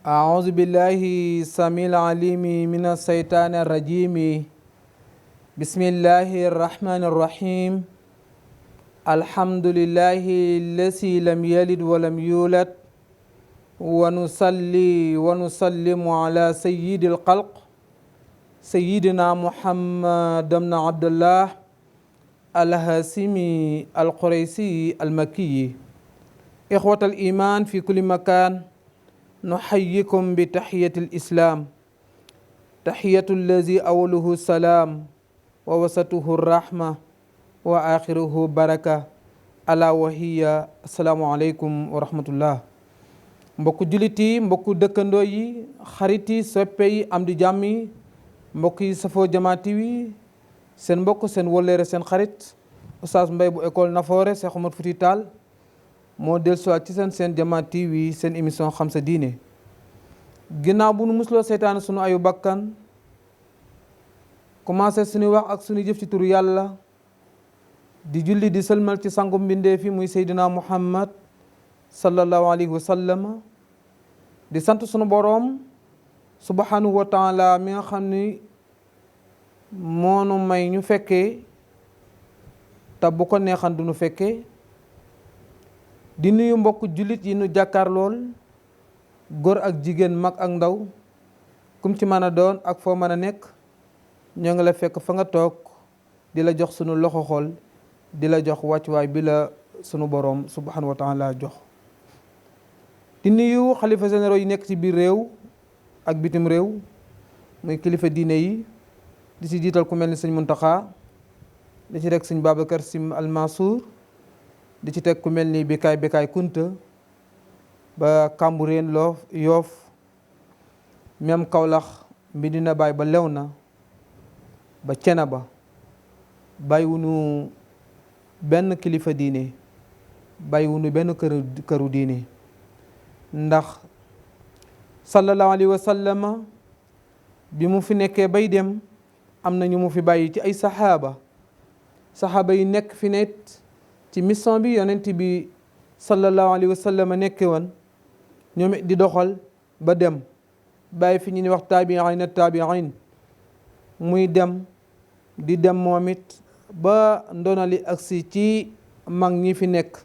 أعوذ بالله السميع العليم من الشيطان الرجيم. بسم الله الرحمن الرحيم. الحمد لله الذي لم يلد ولم يولد ونصلي ونسلم على سيد الخلق سيدنا محمد بن عبد الله الهاشمي القريشي المكي. إخوة الإيمان في كل مكان، نحييكم بتحية الإسلام، تحية الذي أوله السلام ووسطه الرحمة وآخره بركة ألا وهي السلام عليكم ورحمة الله. mbokku jullit yi, mbokku dëkkandoo yi, xarit yi, soppe yi, am di jàmm yi, mbokk yi safoo Jama TV, seen mbokk seen wolleere seen xarit Oustaz Mbaye bu école Nafoore Cheikh Oumar Fouti Tall moo dellusiwaat ci seen Jama TV, seen émission xam sa diine. ginnaaw bu nu musloo seytaane sunu ayu bakkan, commencé suñu wax ak suñu jëf ci turu yàlla, di julli di sëlmal ci sangu mbindee fi muy Seydina Muhammad sallallahu alayhi wa sallam, di sant sunu boroom subhanahu wa taala mi nga xam ni moonu may ñu fekkee te bu ko neexan du ñu fekkee. di nuyu mbokk jullit yi nu jàkkaar lool, góor ak jigéen, mag ak ndaw, kum ci mën a doon ak foo mën a nekk, ñoo ngi la fekk fa nga toog di la jox sunu loxo xol, di la jox wàccuwaay bi la sunu boroom subhanahu wa taala jox. di nuyu xalifa généraux yi nekk ci biir réew ak bitim réew, muy kilifa diine yi, di ci jiital ku mel ni sëñ Muntaxa, di ci teg sëñ Babacar Sy Al Mansour, di ci teg ku mel ni Bekaay Kunta ba Cambérène Yoff, même Kaolack, Medina Baye ba Léona ba Thiénaba, bàyyiwunu benn kilifa diine, bàyyiwunu benn këru diine, ndax sallallahu alayhi wa sallam bi mu fi nekkee bay dem am na ñu mu fi bàyyi ci ay saxaaba yi nekk fi net ci mission bi yonent bi sallallahu alayhi wa sallam nekke woon, ñoom it di doxal ba dem bàyyi fi ñu ni wax taabiin muy dem di dem moom it ba ndonali agsi ci mag ñi fi nekk,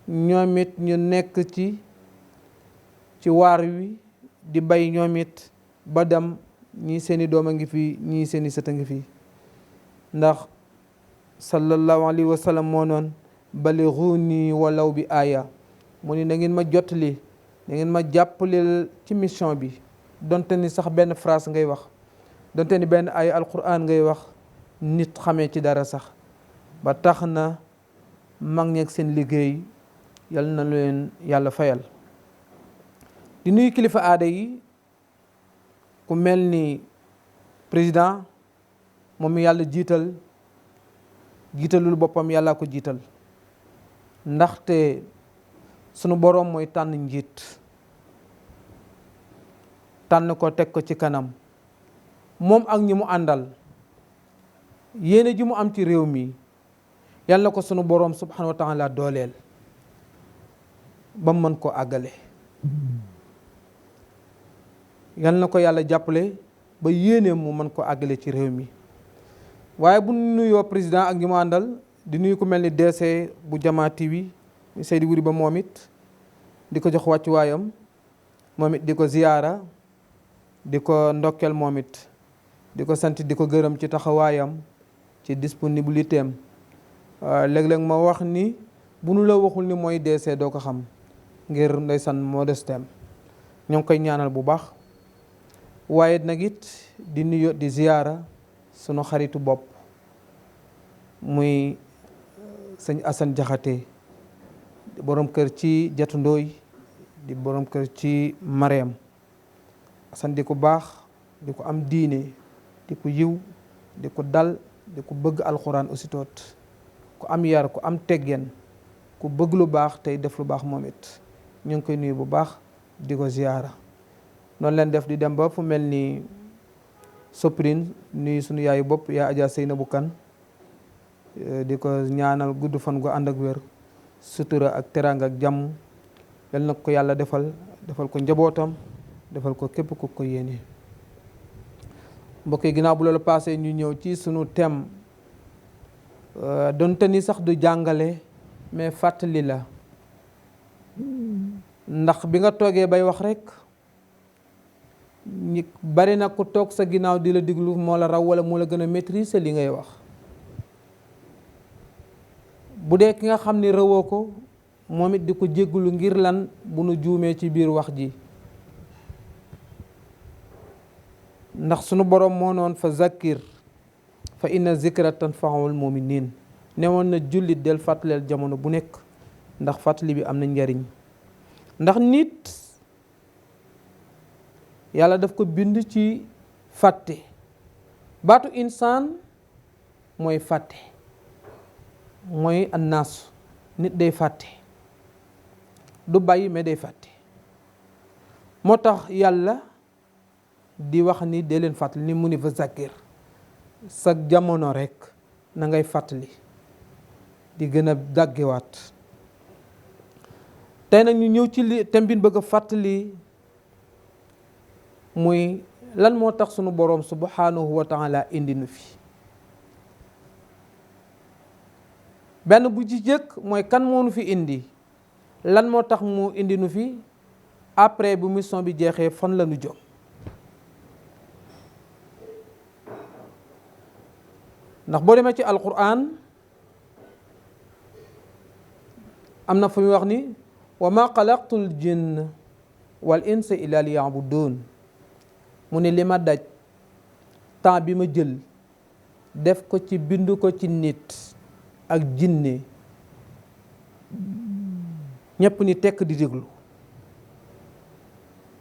ñoom it ñu nekk ci waar wi di bay ñoom it ba dem, ñii seeni doom a ngi fi, ñii seeni sët a ngi fi, ndax sallallahu alayhi wa sallam moo noon balighuni walaw bi aaya, mu ni na ngeen ma jottali, na ngeen ma jàppaleel ci mission bi, donte ni sax benn phrase ngay wax, donte ni benn aaya alquran ngay wax, nit xamee ci dara sax. ba tax na mag ñeeg seen liggéey yal na leen yàlla fayal. di nuyu kilifa aada yi, ku mel ni président, moom mi yàlla jiitalul boppam, yàlla ko jiital, ndaxte sunu boroom mooy tànn njiit, tànn ko teg ko ci kanam, moom ak ñi mu àndal, yéene ji mu am ci réew mi yàlla ko sunu boroom subhanahu wa taala dooleel ba mën koo àggale. yal na ko yàlla jàppale ba yéeneem mu mën ko àggale ci réew mi. waaye bu nuyoo président ak ñi mu àndal, di nuyu ku mel ni DC bu Jama TV Seydi Wuri ba, moom it di ko jox wàccuwaayam, moom it di ko ziyaara, di ko ndokkeel, moom it di ko sant, di ko gërëm ci taxawaayam, ci disponibilité am. léeg-léeg ma wax ni bu nu la waxul ni mooy DC doo ko xam, ngir ndeysaan modestem. ñoo ngi koy ñaanal bu baax. waaye nag it di nuyu di ziyaara sunu xaritu bopp muy sëñ Assane Jaxate, di borom kër ci Jatu Ndooy, di borom kër ci Mareem. Assane di ko baax, di ko am diine, di ko yiw, di ko dal, di ko bëgg alxuraan aussi toot, ku am yar, ku am teggeen, ku bëgg lu baax tey def lu baax, moom it ñu ngi koy nuyu bu baax, di ko ziyaara. noonu leen def di dem ba fu mel ni Soprin, nuyu sunu yaayu bopp yaa Adja Seynabou Kan, di ko ñaanal gudd fan gu ànd ak wér, sutura ak teraanga ak jàmm, yal na ko yàlla defal ko njabootam, defal ko képp ku ko yéene. mbokk yi ginnaaw bu loolu passé ñu ñëw ci sunu thème donte ni sax du jàngale mais fàttali la, ndax bi nga toogee bay wax rek ñi bari na ku toog sa ginnaaw di la diglu moo la raw wala moo la gën a maîtriser li ngay wax. bu dee ki nga xam ni rëwoo ko moom it di ko jéggulu ngir lan bu nu juumee ci biir wax ji, ndax sunu borom moo noon fa zakkir fa inna zikra tanfaul muminin, newoon na jullit del fàttaleel jamono bu nekk ndax fàttali bi am na njariñ. ndax nit yàlla daf ko bind ci fàtte. baatu insaan mooy fàtte, mooy annaasu. nit day fàtte, du bàyyi mais day fàtte. moo tax yàlla di wax ni dee leen fàttali ni mu ni fa zakkir, sa jamono rekk na ngay fàttali di gën a dàggewaat. tey nag ñu ñëw ci li thème bi bëgg a fàttali muy lan moo tax sunu boroom subhanahu wa taala indi nu fi. benn bu ci jëkk mooy kan moo nu fi indi, lan moo tax mu indi nu fi, après bu mission bi jeexee fan la nu jëm. ndax boo demee ci alquran am na fu muy wax ni wa ma xalaqtul jinn wal insa illa liya'budun. mu ne li ma daj temps bi ma jël def ko ci bind ko ci nit ak jinne ñépp ni tekk di déglu.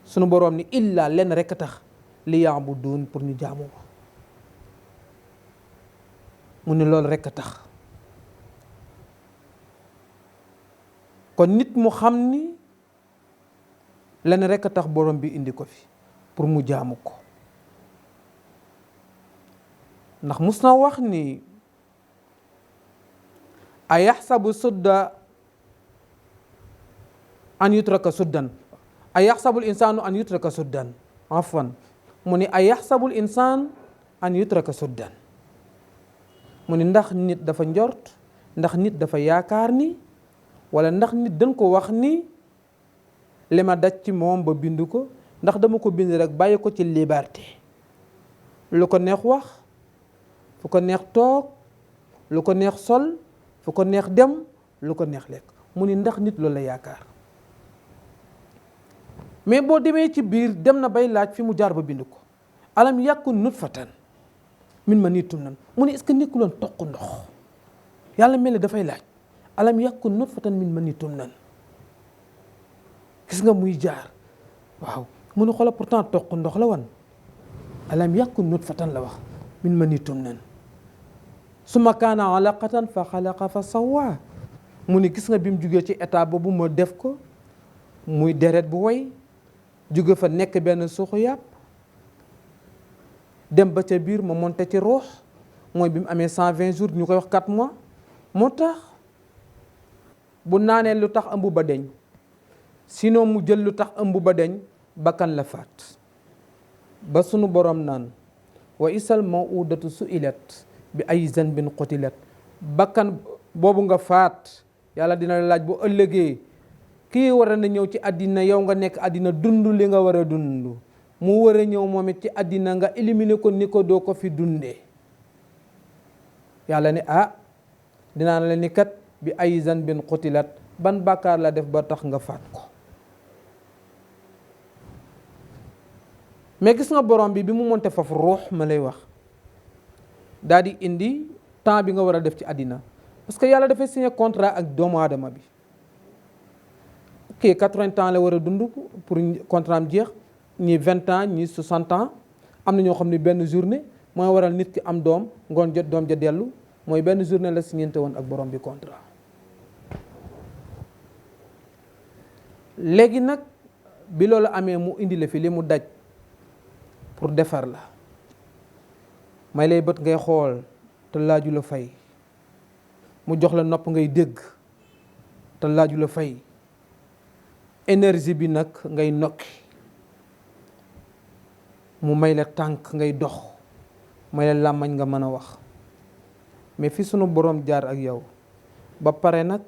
sunu boroom ni illa lenn rekk tax liya'budun, pour ñu jaamu ko. mu ne loolu rekk a tax. kon nit mu xam ni lenn rekk a tax borom bi indi ko fi pour mu jaamu ko. ndax mus na wax ni a yaxsabu sudda an yutraka suddan, a yaxsabul insaanu an yutraka suddan, afwan mu ni a yaxsabul insaan an yutraka suddan. mu ni ndax nit dafa njort, ndax nit dafa yaakaar ni, wala ndax nit dañ ko wax ni li ma daj ci moom ba bind ko, ndax dama ko bind rek bàyyi ko ci liberté, lu ko neex wax, fu ko neex toog, lu ko neex sol, fu ko neex dem, lu ko neex lekk. mu ni ndax nit loolu la yaakaar. mais boo demee ci biir dem na bay laaj fi mu jaar ba bind ko. alam yakun nutfatan min maniyyin yumnan. mu ne est-ce que nekkuloon toq ndox. yàlla mel ni dafay laaj alam yakun nutfatan min maniyyin yumnan. gis nga muy jaar waaw mu ne xoola pourtant toq ndox la wan. alam yakun nutfatan la wax min maniyyin yumnan summa kaana alaqatan fa xalaqa fa sawwa. mu ne gis nga bi mu jugee ci état boobu ma def ko muy deret bu woy, jóge fa nekk benn suuxu yàpp, dem ba ca biir ma monté ci ruux, mooy bi mu amee 120 jours ñu koy wax 4 mois. moo tax bu naanee lu tax ëmb ba deñ, sinon mu jël lu tax ëmb ba deñ, bakkan la faat. ba sunu borom naan wa isal mawudatu su'ilat bi ay zanbin qutilat. bakkan boobu nga faat yàlla dina la laaj bu ëllëgee kii war na ñëw ci àddina, yow nga nekk àddina dund li nga war a dund, mu war a ñëw moom it ci àddina nga éliminer ko ni ko doo ko fi dundee. yàlla ne dinaa la ni kat bi ay zanbin qutilat, ban bàkkaar la def ba tax nga faat ko. mais gis nga borom bi mu monte foofu ruux ma lay wax daal di indi temps bi nga war a def ci àddina, parce que yàlla dafay signé contrat ak doomu aadama bi. ok 80 ans la war a dund pour contrat am jeex, ñii 20 ans ñii 60 ans. am na ñoo xam ne benn journée mooy waral nit ki am doom, ngoon jot doom ja dellu, mooy benn journée la signante woon ak borom bi contrat. léegi nag bi loolu amee mu indi la fi li mu daj pour defar la, may lay bët ngay xool te laaju la fay, mu jox la nopp ngay dégg te laaju la fay, énergie bi nag ngay nokki mu may la tànk ngay dox, may la làmmañ nga mën a wax. mais fi sunu borom jaar ak yow ba pare nag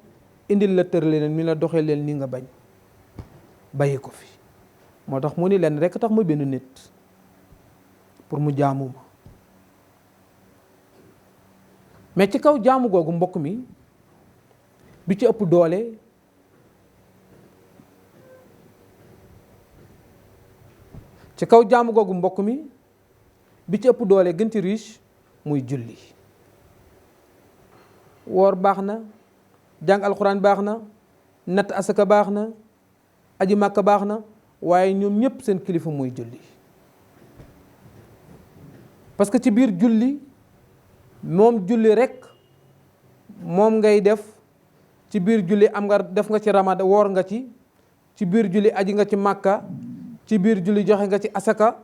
indil la tërale leen mi la doxee leen ni nga bañ, bàyyi ko fi. moo tax mu ni leen rekk tax ma bind nit, pour mu jaamu ma. mais ci kaw jaamu googu mbokk mi bi ci ëpp doole ci kaw jaamu googu mbokk mi bi ci ëpp doole gën ci riche muy julli. woor baax na, jàng alxuraan baax na, natt asaka baax na, aji màkka baax na, waaye ñoom ñëpp seen kilifa muy julli. parce que ci biir julli moom julli rekk moom ngay def. ci biir julli am nga def nga ci ramadan, woor nga ci biir julli aji nga ci màkka, ci biir julli joxe nga ci asaka,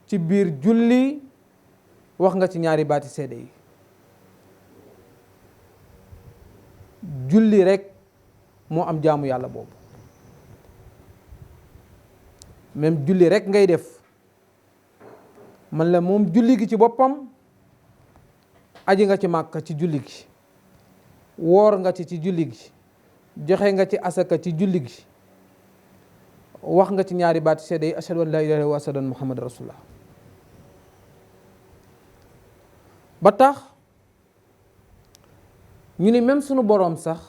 ci biir julli wax nga ci ñaari baati seede yi. julli rekk moo am jaamu yàlla boobu. même julli rekk ngay def, man la moom julli gi ci boppam aji nga ci màkka ci julli gi, woor nga ci julli gi, joxe nga ci asaka ci julli gi, wax nga ci ñaari baati seede yi ashhadu an laa ilaaha illallaah wa ashhadu anna muhammadan rasulullah. ba tax ñu ni même sunu boroom sax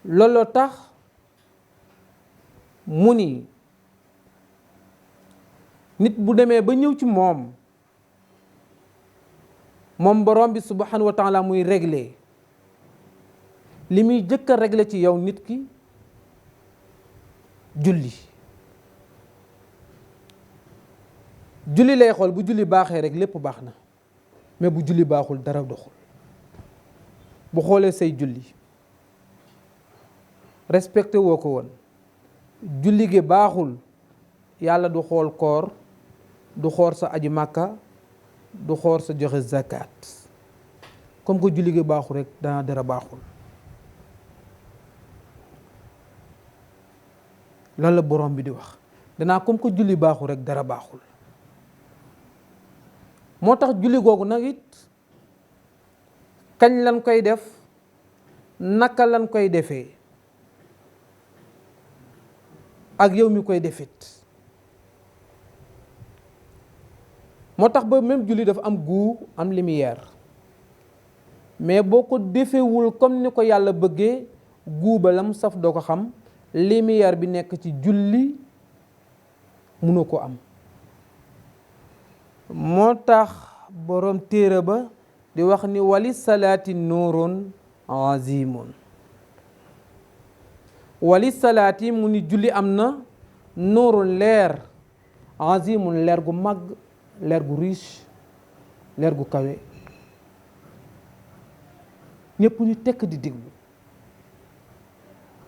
looloo tax mu ni nit bu demee ba ñëw ci moom boroom bi subhanahu wa taala muy régler li muy jëkk a régler ci yow nit ki julli lay xool. bu julli baaxee rek lépp baax na, mais bu julli baaxul dara doxul. bu xoolee say julli respecté woo ko woon, julli gi baaxul, yàlla du xool koor, du xool sa aji màkka, du xool sa joxe zakat. comme que julli gi baaxul rek dara baaxul. loolu la borom bi di wax, comme que julli baaxul rek dara baaxul. moo tax julli googu nag it kañ lan koy def, naka lan koy defee, ak yow mi koy defit. moo tax ba même julli dafa am goût, am lumière, mais boo ko defewul comme ni ko yàlla bëggee, goût ba lam saf doo ko xam, lumière bi nekk ci julli mënoo ko am. moo tax boroom téere ba di wax ni wali salaati nuurun azimun. wali salaati mu ni julli am na nuurun leer, azimun leer gu mag, leer gu riche, leer gu kawe. ñépp ñu tekk di déglu.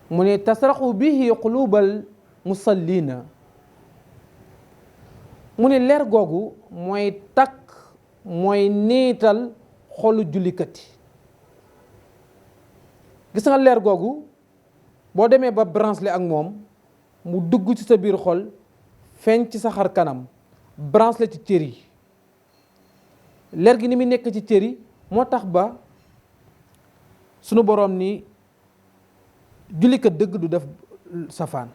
mu ne tasraxu bihi qulubal musallina. mu ne leer googu mooy takk, mooy niital xolu jullikat yi. gis nga leer googu boo demee ba branché ak moom, mu dugg ci sa biir xol, feeñ ci sa xar kanam, branché ci cër yi. leer gi ni muy nekk ci cër yi moo tax ba sunu boroom ni jullikat dëgg du def safaan.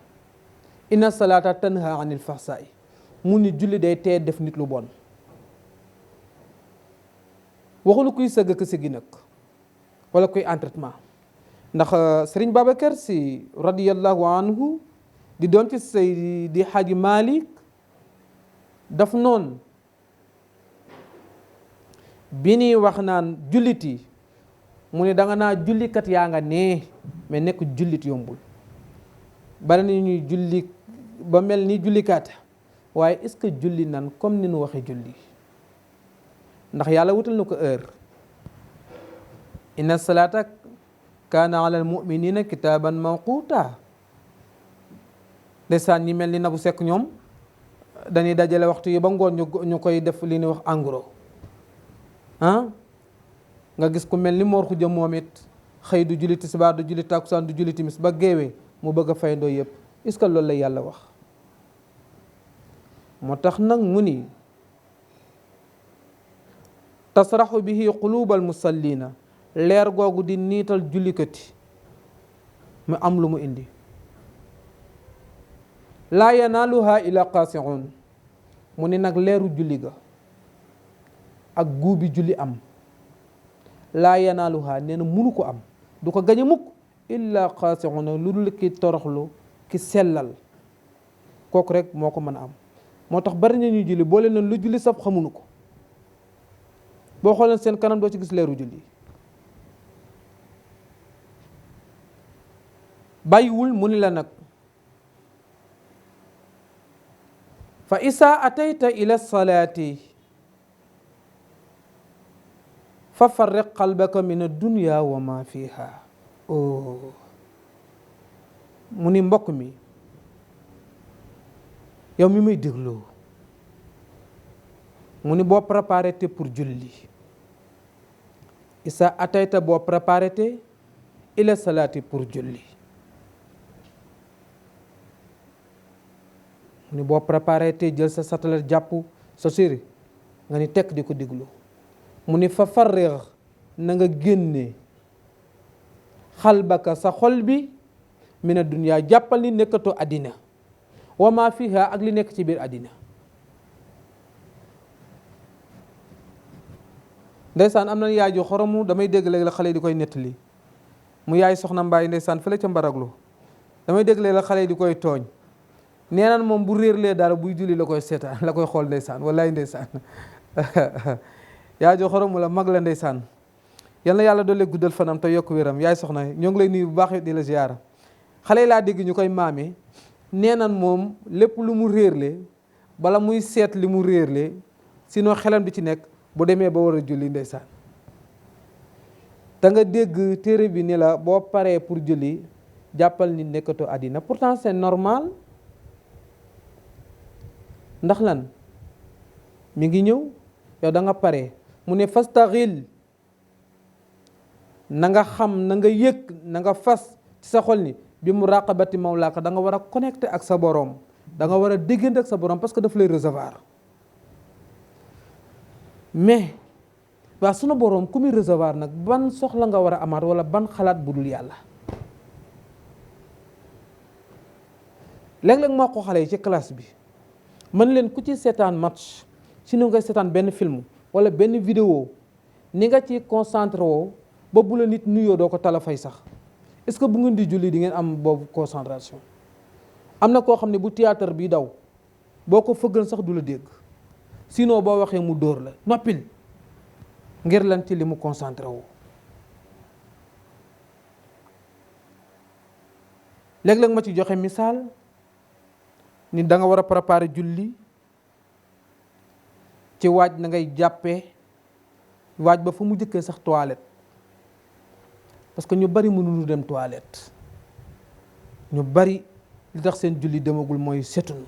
inna salaata tanha anil fahsaa'i. mu ni julli day tee def nit lu bon. waxul kuy sëgg ak sëggi nag wala kuy entraînement. ndax Sëriñ Babacar Si radiyallahu anhu di doom ci Seydi Hadji Malick daf noon bi ñuy wax naan jullit yi, mu ne danga naa jullikat yaa nga nee, mais nekk jullit yombul. bari na ñuy julli ba mel ni jullikaat, waaye est-ce que julli nan comme ni nu waxee julli? ndax yàlla wutal na ko heure. inna salaata kaana ala almuminina kitaaban mawquuta. ndeysaan ñi mel ni Nabou Seck ñoom dañuy dajale waxtu yi ba ngoon ñu koy def li ñuy wax en gros. nga gis ku mel ni Mor Xuja moom it xëy du julli tisbaar, du julli takkusaan, du julli timis ba géewee mu bëgg a fayandoo yëpp. est-ce que loolu la yàlla wax? moo tax nag mu ni tasraxu bihi quluubal musallina leer googu di niital jullikati mu am lu mu indi laa yanaaluha ila qaasiun mu ni nag leeru julli ga ak guubi julli am laa yanaaluha nee na munu ko am du ko gañe mukk illa qaasiun lu dul ki toroxlu ki sellal kooku rek moo ko mën a am. moo tax bari na ñuy julli boo leen lu julli saf xamuñu ko boo xooleen seen kanam doo ci gis leeru julli. bàyyiwul mu ni la nag fa isaa atayta ila salaati fa farriq qalbaka min ad-dunya wa ma fiha mu ni mbokk mi yow mi may dégloo mu ni boo préparé te pour julli isa atayta boo préparé te ila salaati pour julli mu ni boo préparé te jël sa satala jàpp sa séri nga ni tekk di ko déglu mu ni fa farriq na nga génne xalbaka sa xol bi mina dunya jàppal ni nekkatoo àddina wa ma fiha ak li nekk ci biir àddina. ndeysaan am na yaay ju xoromu damay dégg léegi la xale yi di koy nettali mu yaay soxna mbaay ndeysaan fële ca mbaraglu damay dégg léegi la xale yi di koy tooñ nee naan moom bu réerlee dara buy julli la koy seetaan la koy xool ndeysaan wallaay ndeysaan yaay ju xoromu la mag la ndeysaan yal na yàlla doole guddal fanam te yokk wéram yaay soxna ñoo ngi lay nuyu bu baax di la ziyaara xale yi laa dégg ñu koy maame nee nan moom lépp lu mu réerle bala muy seet li mu réerle sinon xelam bi ci nekk bu demee ba war a julli ndeysaan da nga dégg téere bi ni la boo paree pour julli jàppal ni nekkatoo àddina pourtant c'est normal ndax lan mi ngi ñëw yow da nga pare mu ne fastaxil na nga xam na nga yëg na nga fas ci sa xol ni bi mu raqabati mawlaaka da nga war a connecté ak sa borom da nga war a déggante ak sa borom parce que daf lay recevoir mais waa sunu borom ku muy recevoir nag ban soxla nga war a amaat wala ban xalaat bu dul yàlla. léeg-léeg moo ko xale yi ci classe bi mën leen ku ci seetaan match sinon nga seetaan benn film wala benn vidéo ni nga ci concentré woo ba bu la nit nuyoo doo ko tala fay sax. est-ce que bu ngeen di julli di ngeen am boobu concentration am na koo xam ne bu théâtre bi daw boo ko fëggal sax du la dégg sinon boo waxee mu dóor la noppil ngir lan ci li mu concentré wu. léeg-léeg ma ci joxe misaal ni da nga war a préparer julli ci waaj na ngay jàppee waaj ba fa mu jëkkee sax toilette. parce que ñu bari mënuñu dem toilette ñu bari li tax seen julli demagul mooy setuñu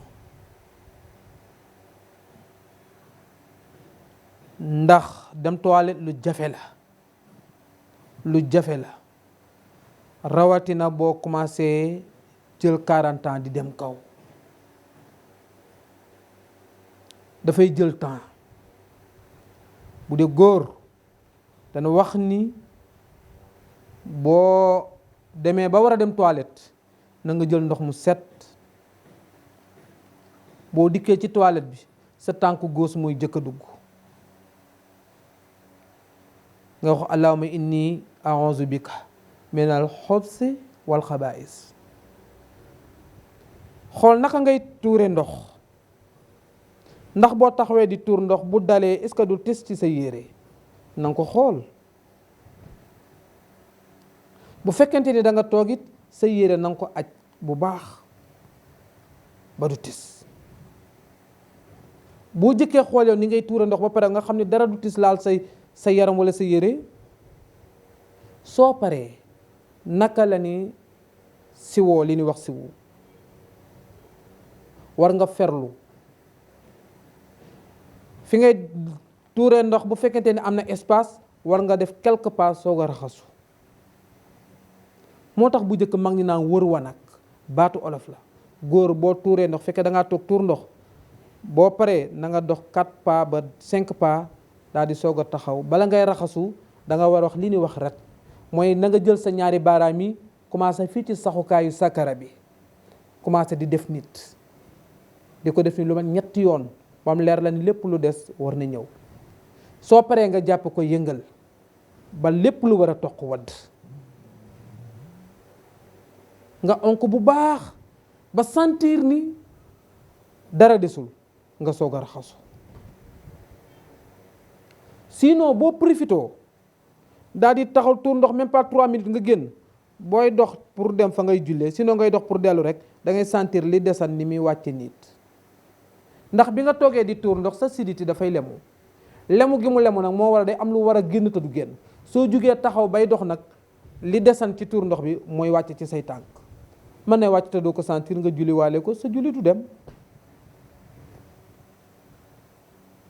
ndax dem toilette lu jafe la rawatina boo commencé jël 40 ans di dem kaw dafay jël temps bu dee góor dana wax ni boo demee ba war a dem toilette na nga jël ndox mu set boo dikkee ci toilette bi sa tànk góos mooy jëkk a dugg nga wax allahumma inni a'udhu bika min al xubsi wal xabaa'is xool naka ngay tuure ndox ndax boo taxawee di tuur ndox bu dalee est-ce que du tis ci sa yére na nga ko xool bu fekkente ni da nga toog it sa yére na nga ko aj bu baax ba du tis boo jëkkee xool yow ni ngay tuura ndox ba pare nga xam ne dara du tis laal sa yaram wala sa yére soo paree naka la ni siwoo li ni wax siwu war nga ferlu fi ngay tuuree ndox bu fekkente ni am na espace war nga def quelque pas soog a raxasu moo tax bu njëkk mag ñi naan wër wanag baatu olof la góor boo tuuree ndox fekkee da ngaa toog tuur ndox boo paree na nga dox 4 pas ba 5 pas daal di soog a taxaw. Bala ngay raxasu da nga war a wax li ñuy wax ret, mooy na nga jël sa ñaari baaraam yi commencé fii ci saxukaayu sakara bi, commencé di def nit, di ko def ni lu mat 3 yoon ba mu leer la ni lépp lu des war na ñëw. soo paree nga jàpp ko yëngal ba lépp lu war a toq wadd, nga onk bu baax ba sentir ni dara desul, nga soog a raxasu. Sinon boo profitoo daal di taxaw tuur ndox même pas 3 minutes nga génn, booy dox pour dem fa ngay jullee, sinon ngay dox pour dellu rek da ngay sentir li desan ni muy wàcce nit. ndax bi nga toogee di tuur ndox sa siditi dafay lemu gi mu lemu nag moo war a day am lu war a génn te du génn. soo jugee taxaw bay dox nag li desan ci tuur ndox bi mooy wàcc ci say tànk, mën na wàcc te doo ko sentir, nga julli waale ko, sa julli du dem.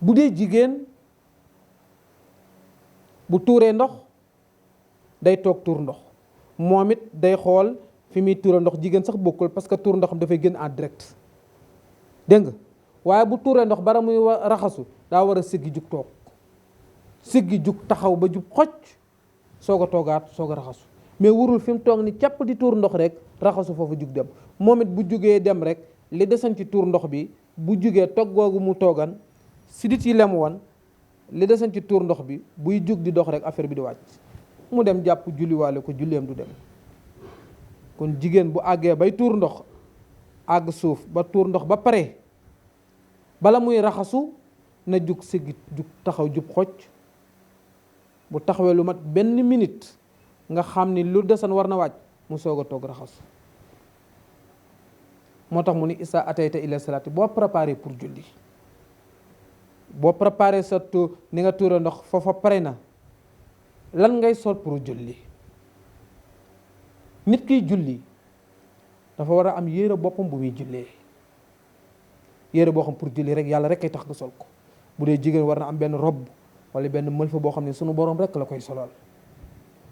bu dee jigéen bu tuuree ndox day toog tuur ndox, moom it day xool fi muy tuuree ndox. jigéen sax bokkul parce que tuur ndoxam dafay génn en direct, dégg nga. waaye bu tuuree ndox bara muy raxasu daa war a siggi jug toog, siggi jug taxaw ba jub xoj soog a toogaat soog a raxasu. mais wurul fi mu toog ni capp di tuur ndox rek raxasu foofu jug dem. moom it bu jugee dem rek li desan ci tuur ndox bi bu jugee togg googu mu toogan sidit yi lem woon, li desan ci tuur ndox bi buy jug di dox rek affaire bi di wàcc, mu dem jàpp julliwaale ko, julleem du dem. kon jigéen bu àggee bay tuur ndox àgg suuf ba tuur ndox ba pare, bala muy raxasu na jug siggi jug taxaw jub xoj. bu taxawee lu mat 1 minute nga xam ni lu desan war na wàcc, mu soog a toog raxasu. moo tax mu ni isa atayta ila salaati, boo préparé pour julli, boo préparé sa tu ni nga tuura ndox foofa pare na, lan ngay sol pour julli. nit kiy julli dafa war a am yére boppam bu muy jullee, yére boo xam pour julli rek yàlla rek kay tax nga sol ko. bu dee jigéen war na am benn robb wala benn mëlfa boo xam ne sunu borom rek la koy solal,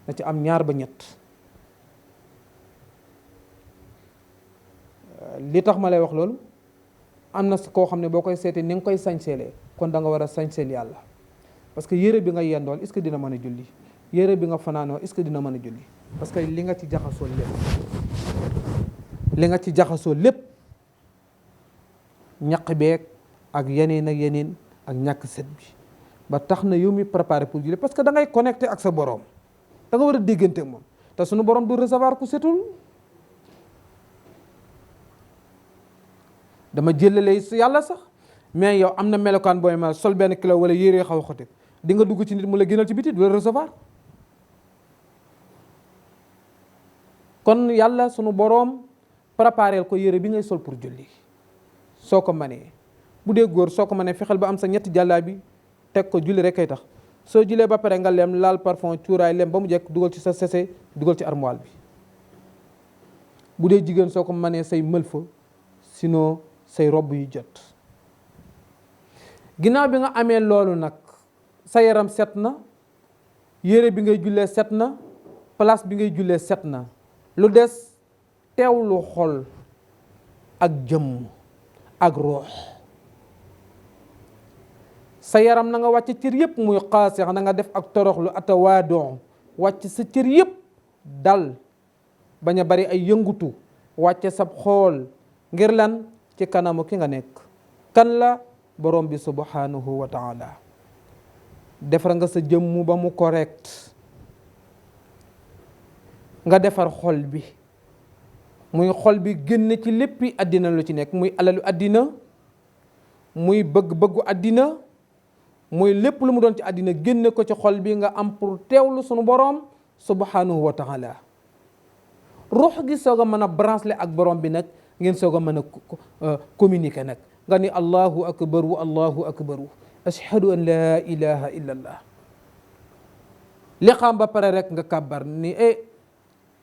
na ci am 2 ba 3. li tax ma lay wax loolu, am na koo xam ne boo koy seetee ni nga koy sañseelee, kon da nga war a sañseel yàlla. parce que yére bi nga yendool est-ce que dina mën a julli, yére bi nga fanaanoo est-ce que dina mën a julli. parce que li nga ci jaxasoo lépp ñaq beeg ak yeneen ak ñàkk set bi, ba tax na yow mi préparé pour julli, parce que da ngay connecté ak sa borom, da nga war a déggante ak moom. te sunu borom du recevoir ku setul. dama jëlale yàlla sax, mais yow am na melokaan booy ma sol benn kilo wala yére xaw a xote, di nga dugg ci nit mu la génnal ci biti, du la recevoir. kon yàlla sunu boroom prépareel ko yére bi ngay sol pour julli. soo ko manee, bu dee góor soo ko manee fexeel ba am sa 3 jàllaabi teg ko, julli rek kay tax. soo jullee ba pare nga lem, laal parfum cuuraay, lem ba mu jekk, dugal ci sa sese, dugal ci armoire bi. bu dee jigéen soo ko manee say mëlfa, sinon say robb yu jot. ginnaaw bi nga amee loolu nag, sa yaram set na, yére bi ngay jullee set na, place bi ngay jullee set na. lu des teewlu xol ak jëmm ak ruux. sa yaram na nga wàcc cër yëpp muy xaaseex, na nga def ak toroxlu atawaadon, wàcc sa cër yëpp dal, bañ a bari ay yëngutu, wàcce sab xool ngir lan, ci kanamu ki nga nekk. kan la? borom bi subhanahu wa taala. defar nga sa jëmm ba mu correct, nga defar xol bi, muy xol bi génn ci léppi àddina lu ci nekk, muy alalu àddina, muy bëgg-bëggu àddina, muy lépp lu mu doon ci àddina, génne ko ci xol bi, nga am pour teewlu sunu borom subhanahu wa taala. ruux gi soog a mën a branché ak borom bi nag, ngeen soog a mën a communiquer nag, nga ni allahu akbaru allahu akbaru ashhadu an la ilaha illa allah. li xam ba pare rek nga kàbbar ni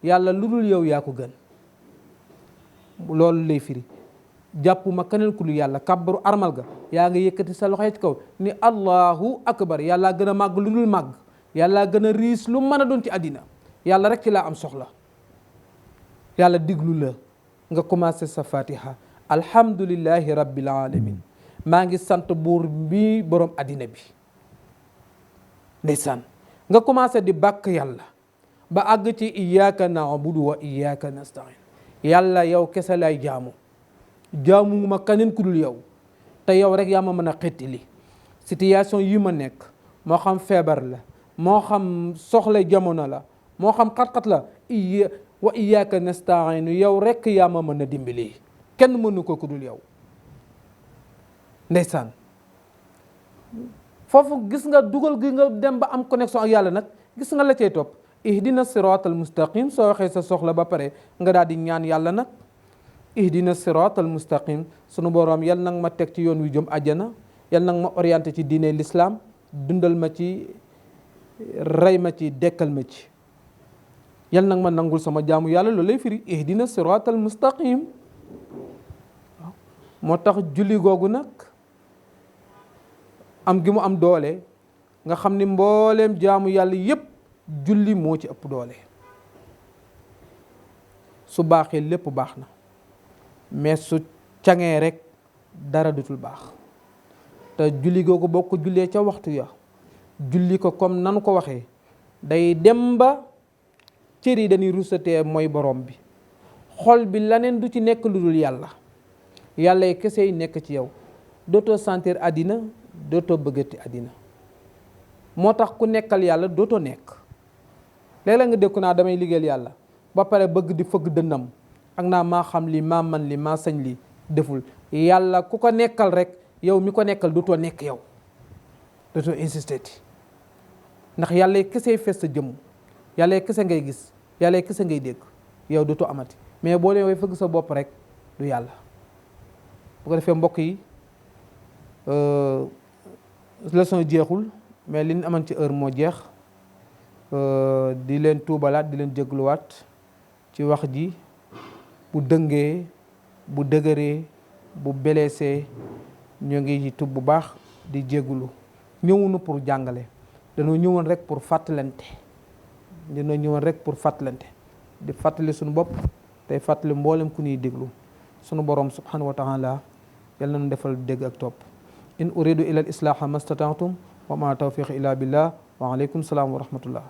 yàlla lu dul yow yaa ko gën. loolu lay firi, jàppuma keneen ku dul yàlla. kàbbaru armal ga yaa nga yëkkati sa loxo ci kaw ni allahu akbar, yàlla gën a màgg lu dul màgg, yàlla gën a riis lu mën a doon ci àddina, yàlla rek ci laa am soxla. yàlla diglu la nga commencé sa fatiha alhamdulillahi rabbil alamin maa ngi sant buur bi borom àddina bi. ndeysaan nga commencé di bàkk yàlla ba àgg ci iyyaka na'budu wa iyyaka nasta'in. yàlla yow kese lay jaamu ma keneen ku dul yow te yow rek yaa ma mën a xettali situation yi ma nekk, moo xam feebar la, moo xam soxla jamono la, moo xam xat-xat la, wa iyyaka nasta'in, yow rek yaa ma mën a dimbali, kenn mënu ko ku dul yow. ndeysaan foofu gis nga dugal gi nga dem ba am connexion ak yàlla nag, gis nga la cay topp ihdina siratal mustaqim. soo waxee sa soxla ba pare nga daal di ñaan yàlla nag ihdina siratal mustaqim, sunu boroom yal nag ma teg ci yoon wi jëm àjjana, yal nag ma orienté ci diine l'islam, dundal ma ci, rey ma ci, dekkal ma ci, yal nag ma nangul sama jaamu yàlla. loolu lay firi ihdina siratal mustaqim. moo tax julli googu nag am gi mu am doole, nga xam ni mbooleem jaamu yàlla yépp julli moo ci ëpp doole. su baaxee lépp baax na, mais su cangee rek dara dutul baax. te julli googu boo ko jullee ca waxtu ya, julli ko comme nanu ko waxee, day dem ba cër yi dañuy rusatee mooy borom bi, xol bi laneen du ci nekk lu dul yàlla, yàlla yi kese yi nekk ci yow. dootoo sentir àddina, dootoo bëggati àddina. moo tax ku nekkal yàlla dootoo nekk. léeg-léeg nga dékku naa damay liggéeyal yàlla ba pare bëgg di fëgg dënnam ak naa maa xam li, maa man li, maa sañ li, deful. yàlla ku ko nekkal rek, yow mi ko nekkal dootoo nekk yow, dootoo insister ti, ndax yàlla kese fees sa jëmm, yàlla kese ngay gis, yàlla kese ngay dégg, yow dootoo amati. mais boo leen way fëgg sa bopp rek du yàlla. bu ko defee mbokk yi, leçon jeexul, mais li ñu amoon ci heure moo jeex. di leen tuubalaat, di leen jégluwaat ci wax ji, bu dëngee, bu dëgëree, bu blessé, ñoo ngi tub bu baax di jéggulu. ñëwunu pour jàngale, dañoo ñëwoon rek pour fàttalante, di fàttali suñu bopp, tey fàttali mboolem ku ñuy déglu. sunu borom subhanahu wa taala yal na nu defal dégg ak topp. in uridu ila al islaha mastata'tum wa ma tawfiqi illa billah wa alaykum salaam wa rahmatullah.